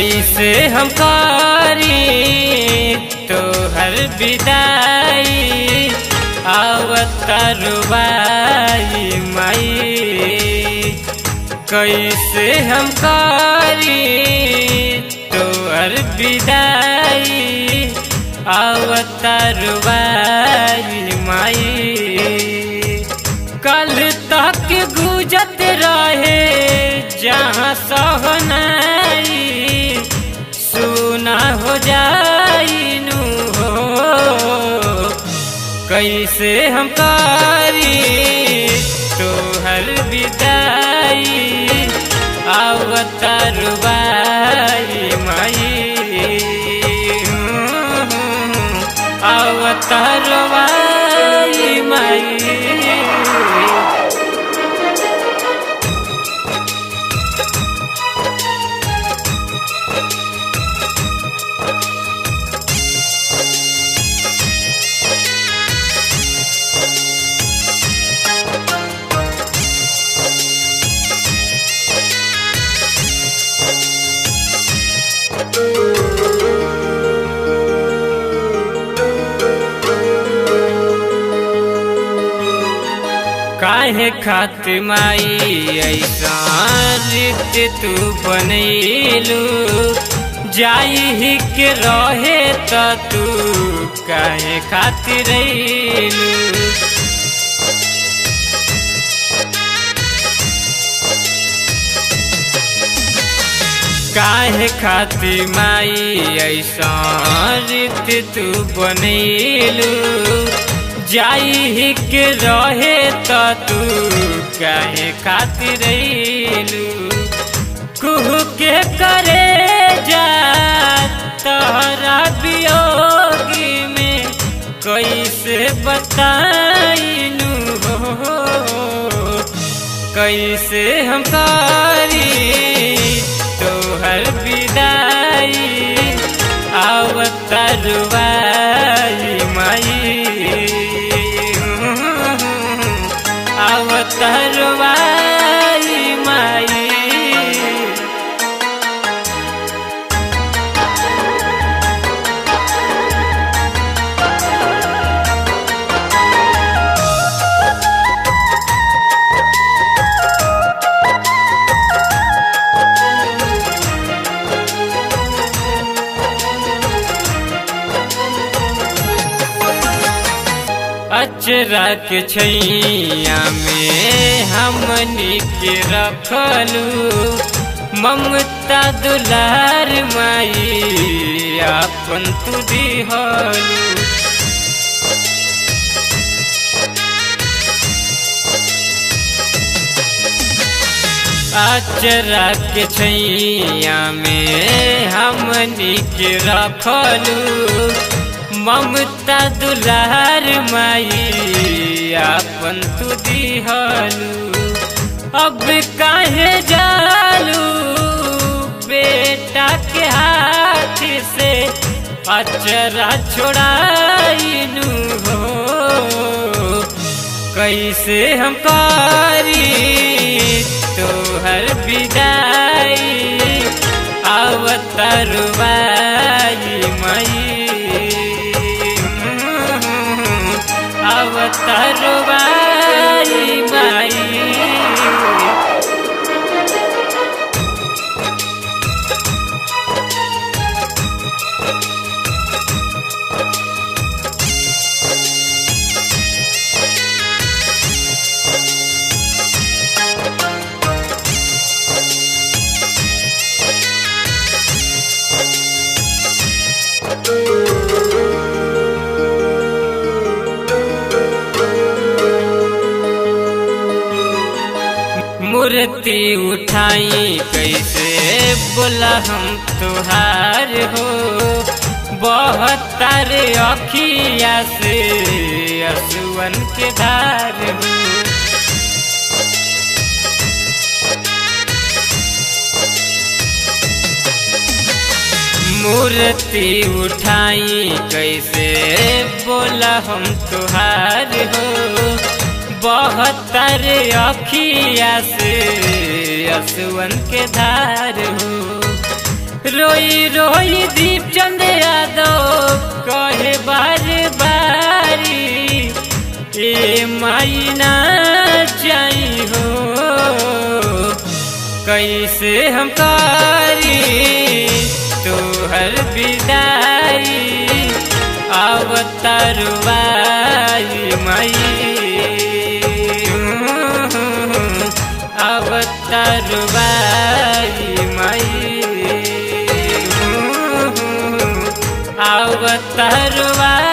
कैसे हम करी तोहर विदाई, आवतरुबाई माई। कैसे हम करी तोहर विदाई, आवतरुबाई माई। कल तक गुजत रहे जहाँ सहनाई, सुना हो जाई नू हो। कैसे हम करी तोहर विदाई, आवतरुबाई माई, आवतरुबाई माई। काहे खातिर माई ऐसा रित तू बनैलू, जाई ही के रहे त तू काहे खातिर अइलू। काहे खातिर माई ऐसा रित तू बनैलू, जाई ही के रहे त तू काहे खातिर अइलू। कुहू के करे जा तोहरा वियोगी में, कैसे बताइनू हो। कैसे हम करी तोहर विदाई, आवतरुबाई माई, आवतरुबाई माई। अचरा के छैया में हमनी के रखलू, ममता दुलार माई आपन तू दिहलू। अचरा के छैया में हमनी के रखलू, ममता दुलार माई आपन तू दिहलू। अब काहे जालू बेटा के हाथ से, अचरा छोड़ाइनू हो। कैसे हम करी तोहर विदाई, आवतरुबाई माई, आवतरुबाई माई। मूर्ति उठाई कैसे बोला हम तुहार हो, बहुत तारे अखिया से असुअन के धार हो। मूर्ति उठाई कैसे बोला हम तुहार हो, बहत्तर अखिया से असुअन के धार हो। रोई रोई दीप चंद यादव कहे बार बारी, ए माई ना जाई हो। कैसे हम कारी तोहर विदाई, अवतरवाई माई, अवतरवाई माई, अवतरवाई।